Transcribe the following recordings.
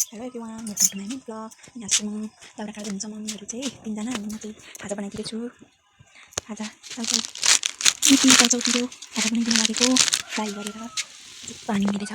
Hello everyone, welcome to my new blog. यहाँ चाहिँ म दाउरा काट्दै हुनुहुन्छ मम्मीहरू चाहिँ तिनजना। अनि म चाहिँ खाजा बनाइदिएको छु। खाजा चाउचाउतिर खाजा बनाइदिनु लागेको फ्राई गरेर पानी मिलेछ।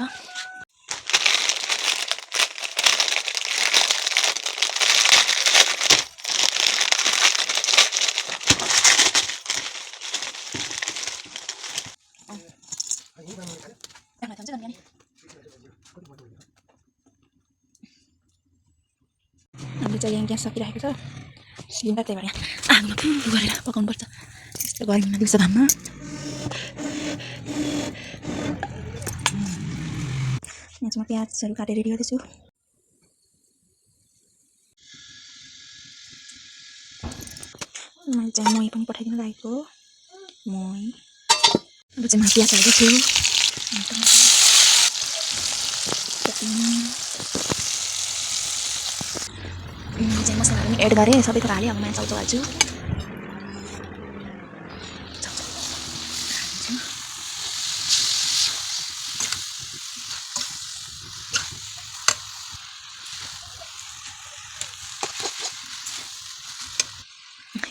हामीले चाहिँ यहाँ ग्यास सकिरहेको छ सिलिन्डर, त्यही भएर आगोमा फुल गरेर पकाउनुपर्छ यस्तो गर्मीमा दिउँसो घाममा। यहाँ चाहिँ म प्याजहरू काटेर रेडी गर्दैछु। मैले चाहिँ मही पनि पठाइदिनु लागेको हो। मही अब चाहिँ म प्याज हाल्दैछु। मैले चाहिँ मसलाहरू पनि एड गरेँ, सबै कुरा हालेँ। अब म चाउचाउ हाल्छु।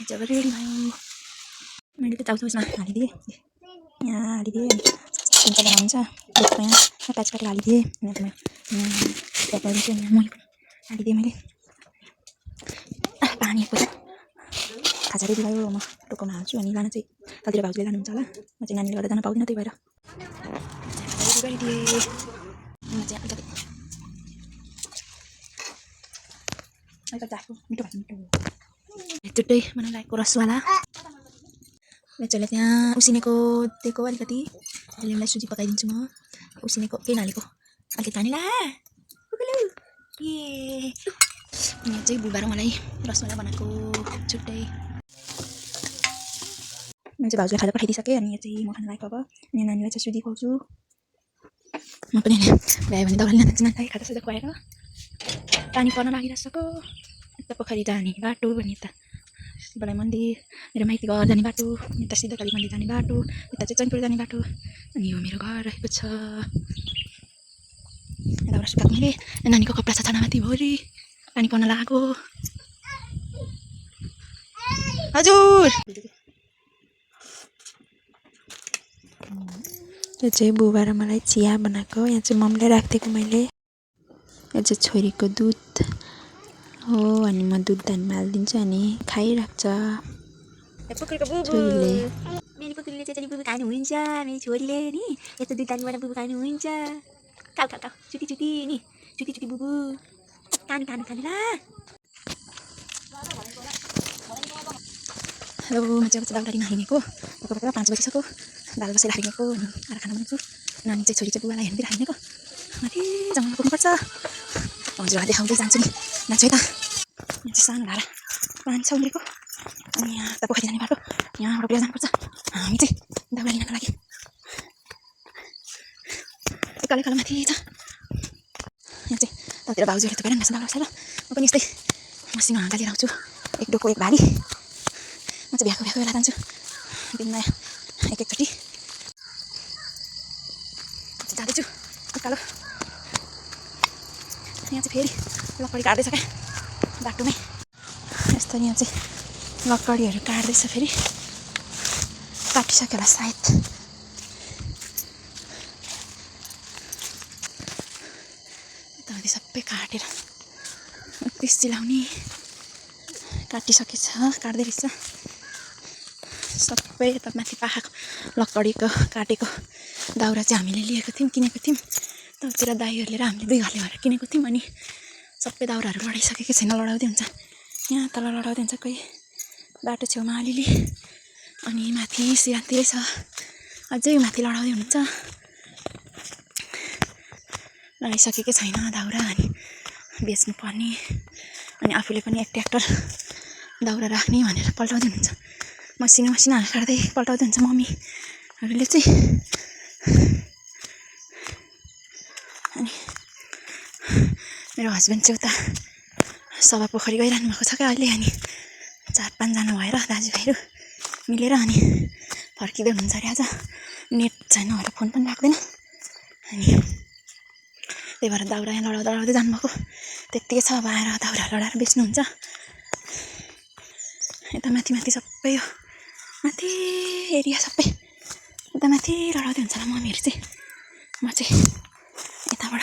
जब रेडी भयो मैले त चाउचाउ यसमा हालिदिएँ, यहाँ हालिदिएँ। चिन्ता हुन्छ यहाँ प्याज काटेर हालिदिएँ। यहाँ चाहिँ म मही पनि हालिदिएँ मैले। पानी एकपल्ट खाजा रेडी भयो। म टोकाउन हाल्छु। अनि लान चाहिँ तलतिर भाउजूले लानुहुन्छ होला, म चाहिँ नानीले गर्दा जान पाउँदिनँ, त्यही भएर खाजा रेडी गरिदिएँ। म चाहिँ अलिकति आफू मिठो छुट्टै बनाउनु लागेको रसवाला मेचोले त्यहाँ उसिनेको दिएको अलिकति। त्यसलाई सुजी पकाइदिन्छु म। उसिनेको केही नहालेको अलिकति हानिला ए। यहाँ चाहिँ बुबाएर मलाई रसवाला बनाएको छुट्टै। म चाहिँ भाउजूले खाजा पठाइदिइसकेँ। अनि यो चाहिँ म खान लागेको। अब अनि नानीलाई चाहिँ सुजी खुवाउँछु। म पनि भ्यायो भने दबाई लान चाहिँ खाजा साजा खुवाएर पानी पर्न लागिरहेको यता पोखरी जाने बाटो भने यता शिवलाई मन्दिर, मेरो माइती घर जाने बाटो, यता सिद्धकाली मन्दिर जाने बाटो, यता चाहिँ चैनपुर जाने बाटो। अनि यो मेरो घर रहेको छ। यताबाट सुकाएको मैले नानीको कपडा छ छानामाथि भरि पानी पर्न लागेको। हजुर यो चाहिँ बुबा र मलाई चिया बनाएको। यहाँ चाहिँ मम्मीले राखिदिएको मैले। यो चाहिँ छोरीको दुध हो। अनि म दुध धानमा हालिदिन्छु अनि खाइराख्छ छोरीले। मेरो कुकुरले चाहिँ बुबु खानुहुन्छ, मेरो छोरीले नि यस्तो दुध धानबाट बुबु खानुहुन्छ। खाऊ खाऊ खाऊ चुटी चुटी नि चुटी चुटी बुबु खानु खानु खानु ला। हेलो, म चाहिँ दाल टारीमा हिँडेको। बेलुका 5 बजिसक्यो। दाल बसेर हिँडेको अनि आएर खाना बनाउँछु। नानी चाहिँ छोरी चाहिँ बुबालाई हेर्नुतिर हिँडेको। माथि जङ्गलमा पुग्नुपर्छ। हजुर देखाउँदै जान्छु नि मान्छे त। यहाँ चाहिँ सानो धारा 5 छ उम्रेको। अनि यहाँ त पोखरी जाने बाटो, यहाँबाट बिहा जानुपर्छ हामी चाहिँ दाउरा लिनको लागि। कालो कालो माथि छ। यहाँ चाहिँ तलतिर भाउजूहरूले त गइरहनु दाउरा बसेर। म पनि यस्तै मसिनो हाँगा लिएर आउँछु, एक डोको एक भारी। म चाहिँ भ्याएको बेला जान्छु दिनमा एकचोटि जाँदैछु उकालो। यहाँ चाहिँ फेरि लकडी काट्दैछ क्या बाटोमै। यस्तो यहाँ चाहिँ लकडीहरू काट्दैछ, फेरि काटिसक्यो होला सायद। यताउति सबै काटेर पिस चिलाउने काटिसकेछ, काट्दै रहेछ सबै। यता माथि पाखाको लकडीको काटेको दाउरा चाहिँ हामीले लिएको थियौँ, किनेको थियौँ। तलतिर दाइहरूले र हामीले 2 घरले भएर किनेको थियौँ। अनि सबै दाउराहरू लडाइसकेको छैन, लडाउँदै हुन्छ यहाँ तल लडाउँदै हुन्छ कोही बाटो छेउमा अलिअलि। अनि माथि सिरानतिरै छ अझै माथि लडाउँदै हुनुहुन्छ। लडाइसकेकै छैन दाउरा, अनि बेच्नु पर्ने। अनि आफूले पनि एक ट्र्याक्टर दाउरा राख्ने भनेर पल्टाउँदै हुनुहुन्छ। मसिनो मसिनो काट्दै पल्टाउँदै हुन्छ मम्मीहरूले चाहिँ। अनि मेरो हस्बेन्ड चाहिँ उता सभा पोखरी गइरहनु भएको छ क्या अहिले। अनि 4-5 जना भएर दाजुभाइहरू मिलेर अनि फर्किँदै हुनुहुन्छ अरे आज। नेट छैन भएर फोन पनि लाग्दैन। अनि त्यही भएर दाउरा यहाँ लडाउँदै जानुभएको त्यत्तिकै छ। अब आएर दाउरा लडाएर बेच्नुहुन्छ। यता माथि सबै हो, माथि एरिया सबै यता माथि लडाउँदै हुन्छ होला मम्मीहरू चाहिँ। म चाहिँ यताबाट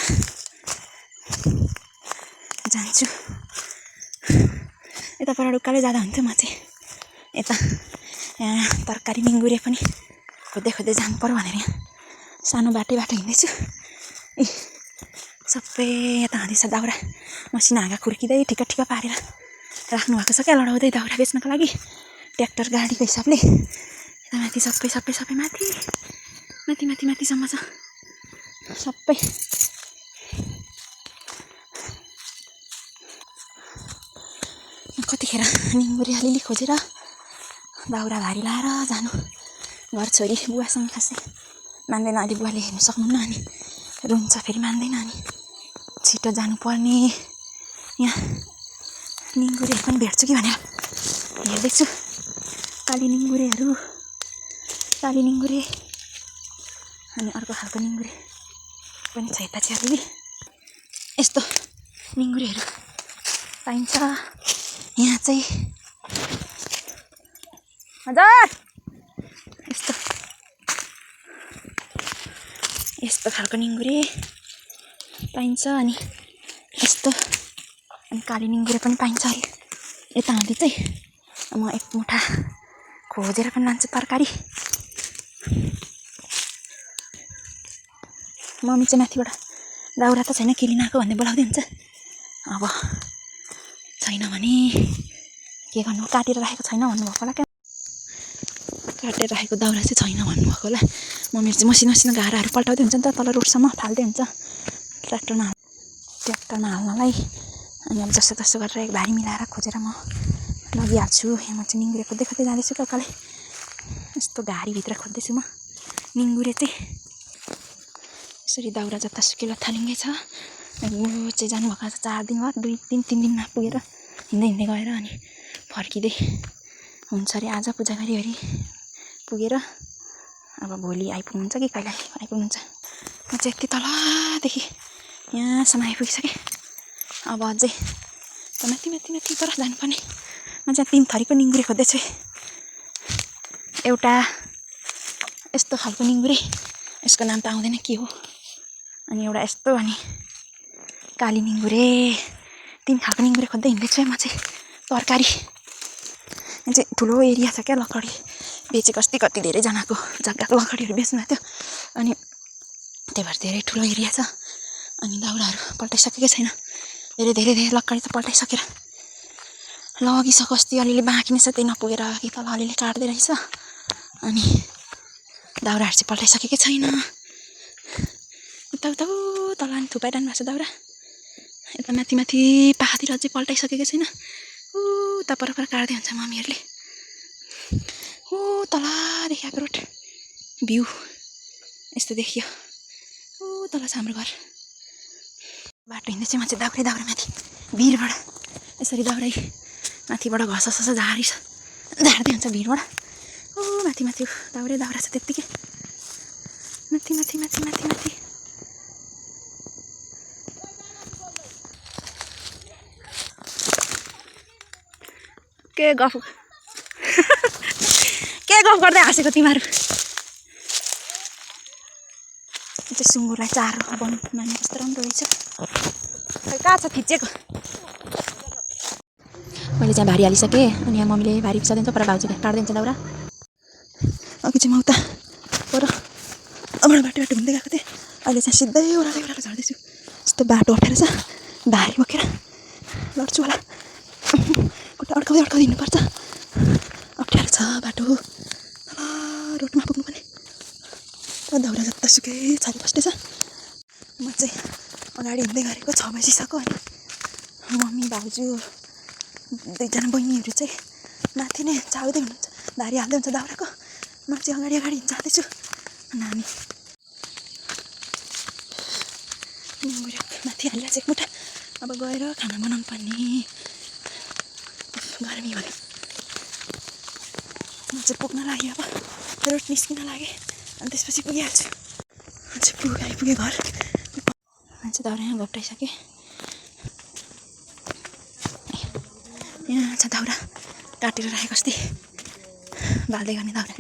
जान्छु। यताबाट उकालै जाँदा हुन्थ्यो। म चाहिँ यता यहाँ तरकारी निङ्गुरे पनि खोज्दै जानु पर्यो भनेर यहाँ सानो बाटो हिँड्दैछु। सबै यता हाँदैछ दाउरा। मसिना हाँगा खुर्किँदै ठिक्क पारेर राख्नु भएको छ क्या, लडाउँदै दाउरा बेच्नको लागि ट्र्याक्टर गाडीको हिसाबले। यता माथि सबै माथिसम्म छ सबै। कतिखेर निङ्गुरे अलिअलि खोजेर दाउरा भारी लाएर जानु। घर छोरी बुवासँग खासै मान्दैन, अहिले बुवाले हेर्नु सक्नुहुन्न, अनि रुन्छ फेरि मान्दैन, अनि छिटो जानुपर्ने। यहाँ निङ्गुरेहरू पनि भेट्छु कि भनेर हेर्दैछु। काली निङ्गुरे अनि अर्को खालको निङ्गुरे पनि छ यता चाहिँ अलिअलि। यस्तो निङ्गुरेहरू पाइन्छ यहाँ चाहिँ। हजुर यस्तो खालको निङ्गुरे पाइन्छ, अनि यस्तो अनि काली निङ्गुरे पनि पाइन्छ अरे यता हाँदी चाहिँ। म एक मुठा खोजेर पनि लान्छु तरकारी। मम्मी चाहिँ माथिबाट दाउरा त छैन, किलिन आएको भन्दै बोलाउँदै हुन्छ। अब छैन भने के गर्नु, काटेर राखेको छैन भन्नुभएको होला क्या, काटेर राखेको दाउरा चाहिँ छैन भन्नुभएको होला। मम्मीहरू चाहिँ मसिनो घाराहरू पल्टाउँदै हुन्छ नि त, तल रोडसम्म फाल्दै हुन्छ ट्र्याक्टरमा हाल्नलाई। अनि अब जस्तो गरेर एक भारी मिलाएर खोजेर म लगिहाल्छु। म चाहिँ निङ्गुरे खोज्दै जाँदैछु ककाले। यस्तो घारीभित्र खोज्दैछु म निङ्गुरे चाहिँ। यसरी दाउरा जतासुकै लथालिङ्गै छ। ऊ चाहिँ जानुभएको छ 4 दिन बाद, 2-3 दिनमा पुगेर हिँड्दै गएर अनि फर्किँदै हुन्छ अरे। आज पूजा गरी पुगेर अब भोलि आइपुग्नुहुन्छ कि कहिले आइपुग्नुहुन्छ। म चाहिँ यति तलदेखि यहाँसम्म आइपुगिसकेँ। अब अझै माथि पर जानुपर्ने। म चाहिँ 3 थरीको निङ्गुरे खोज्दैछु। एउटा यस्तो खालको निङ्गुरे, यसको नाम त आउँदैन के हो, अनि एउटा यस्तो, अनि काली निङ्गुरे। 3 खालको निङ्गुरे खोज्दै हिँड्दैछु म चाहिँ। तरकारी यहाँ चाहिँ ठुलो एरिया छ क्या, लकडी बेचेको अस्ति कति धेरैजनाको जग्गाको लकडीहरू बेच्नु भएको थियो, अनि त्यही भएर धेरै ठुलो एरिया छ। अनि दाउराहरू पल्टाइसकेकै छैन, धेरै लकडी त पल्टाइसकेर लगिसक्यो। अस्ति अलिअलि बाँकी नै छ, त्यही नपुगेर कि तल अलिअलि काट्दै रहेछ। अनि दाउराहरू चाहिँ पल्टाइसकेकै छैन। उता तल अनि थुपाइरहनु भएको छ दाउरा। यता माथि पाखातिर अझै पल्टाइसकेकै छैन। उता पर काट्दै हुन्छ मम्मीहरूले। तल देखिएको रोड भ्यू यस्तो देखियो। तल छ हाम्रो घर। बाटो हिँड्दै चाहिँ म चाहिँ दाउरा माथि भिरबाट यसरी दाउरै माथिबाट घस झार्दै हुन्छ भिरबाट। माथि दाउरा छ त्यत्तिकै माथि। के गफ गर्दै हाँसेको तिमीहरू? चाहिँ सुँगुरलाई चारो बनाउनु कस्तो राम्रो रहेछ। कहाँ छ थिचेको? मैले चाहिँ भारी हालिसकेँ, अनि यहाँ मम्मीले भारी पिसाइदिन्छ, पर भाउजूले काट्दै हुन्छ दाउरा। अघि चाहिँ म उता पर बाटो घुम्दै गएको थिएँ, अहिले चाहिँ सिधै ओह्रालो झर्दैछु। यस्तो बाटो अप्ठ्यारो छ, भारी बोकेर लड्छु होला। खुट्टा अड्काउँदै हिँड्नुपर्छ, अप्ठ्यारो छ बाटो। रोडमा पुग्नुपर्ने दाउरा जतासुकै छारी बस्दैछ। म चाहिँ अगाडि हिँड्दै गरेको 6 बजिसक्यो, अनि मम्मी भाउजू 2जना बहिनीहरू चाहिँ माथि नै चाउदै हुनुहुन्छ, भारी हाल्दै हुन्छ दाउराको। म चाहिँ अगाडि जाँदैछु। अनि हामी निङ्गुरे माथि हालिरहेको छ एक मुठा। अब गएर खाना बनाउनु पर्ने, गर्मी भयो। म चाहिँ पुग्न लाग्यो, अब रोड निस्किन लागेँ, अनि त्यसपछि पुगिहाल्छु। आइपुगेँ घर। म चाहिँ दाउरा यहाँ घोप्टाइसकेँ। यहाँ छ दाउरा काटेर राखेको अस्ति बाल्दै गर्ने दाउरा।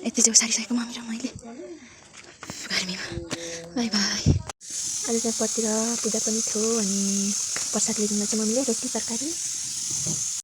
यति चाहिँ सारिसकेको मम्मी र मैले गर्मीमा। By by. आज चाहिँ पतिर पूजा पनि थियो अनि प्रसाद ल्याइदिनु चाहिँ मम्मीले रोटी तरकारी।